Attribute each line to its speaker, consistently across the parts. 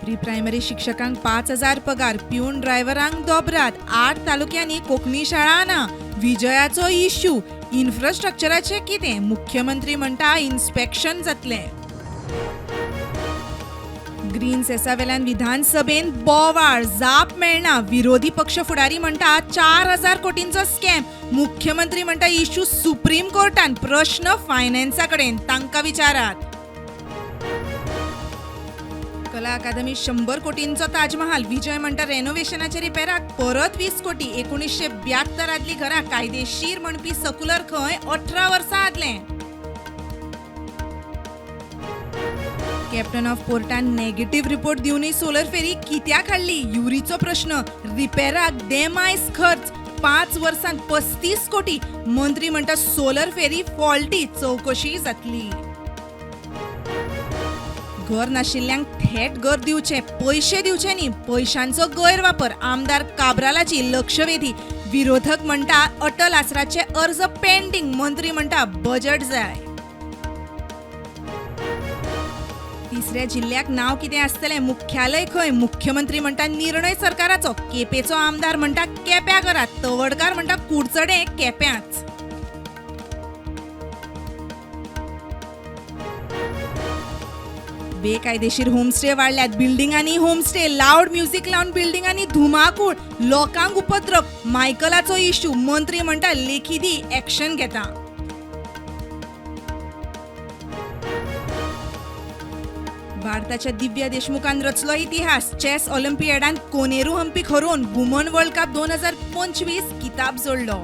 Speaker 1: Pre primary शिक्षकांक 5,000 पगार, peon ड्रायव्हरांक दोबराद, 8 तालुक्यांनी कोंकणी शाळा ना, विजयाचो इश्यू, इन्फ्रास्ट्रक्चराचें कितें? मुख्यमंत्री म्हणटा इन्स्पेक्शन जातलें. ग्रीन सेसा वेल्यान विधानसभेन बोवाळ, जाप मेळना. विरोधी पक्ष फुडारी म्हणटा 4,000 कोटींचो स्कॅम. मुख्यमंत्री म्हणटा इश्यू सुप्रीम कोर्टान, प्रश्न फायनान्सा कडेन, तांकां विचारात. कला अकादमी 100 कोटींचो ताजमहाल. विजय म्हणटा रेनोव्हेशनाच्या रिपेराक परत 20 कोटी. 1972 आदली घरां कायदेशीर म्हणपी सकुलर खंय 18 वर्सां आदलें. कॅप्टन ऑफ पोर्टान नेगेटिव्ह रिपोर्ट दिवनूय सोलर फेरी कित्याक हाडली? युरीचो प्रश्न. रिपेराक देमायस खर्च, 5 वर्सांत 35 कोटी. मंत्री म्हणटा सोलर फेरी फॉल्टी, चवकशी जातली. घर नाशिल्ल्यांक थेट घर दिवचे, पयशे दिवचे न्ही. पयशांचो गैरवापर, आमदार काब्रालाची लक्षवेधी. विरोधक म्हणटा अटल आसराचे अर्ज पेंडींग. मंत्री म्हणटा बजेट जाय. तिसऱ्या जिल्ल्याक नांव कितें आसतलें, मुख्यालय खंय? मुख्यमंत्री म्हणटा निर्णय सरकाराचो. केपेचो आमदार म्हणटा केप्या करात. तवडकार म्हणटा कुडचडें केप्यांच. बेकायदेशीर होमस्टे वाडल्यात. बिल्डिंगांनी होमस्टे, लावड म्युझिक लावन बिल्डिंगांनी धुमाकूळ, लोकांक उपद्रव. मायकलाचो इश्यू. मंत्री म्हणटा लेखी दी, एक्शन घेता. भारताच्या दिव्या देशमुखान रचलो इतिहास. चेस ऑलिम्पियडान कोनेरू हम्पीक हरोवन वुमन वर्ल्ड कप 2025 किताब जोडलो.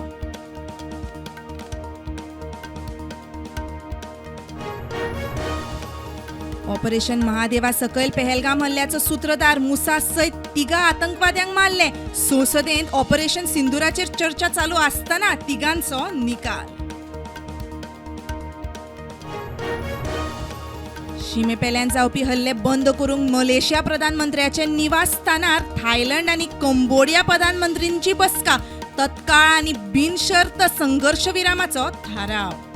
Speaker 1: ऑपरेशन महादेवा सकयल पहलगाम हल्ल्याचो सूत्रधार मुसा सयत 3 आतंकवाद्यांक मारले. संसदेंत ऑपरेशन सिंदुराचेर चर्चा चालू आसतना तिगांचो निकाल. शिमे पेल्यान जावपी हल्ले बंद करूंक मलेशिया प्रधानमंत्र्याचे निवासस्थानार थायलंड आनी कंबोडिया प्रधानमंत्रींची बसका. तत्काळ आनी बिनशर्त संघर्श विरामाचो थाराव.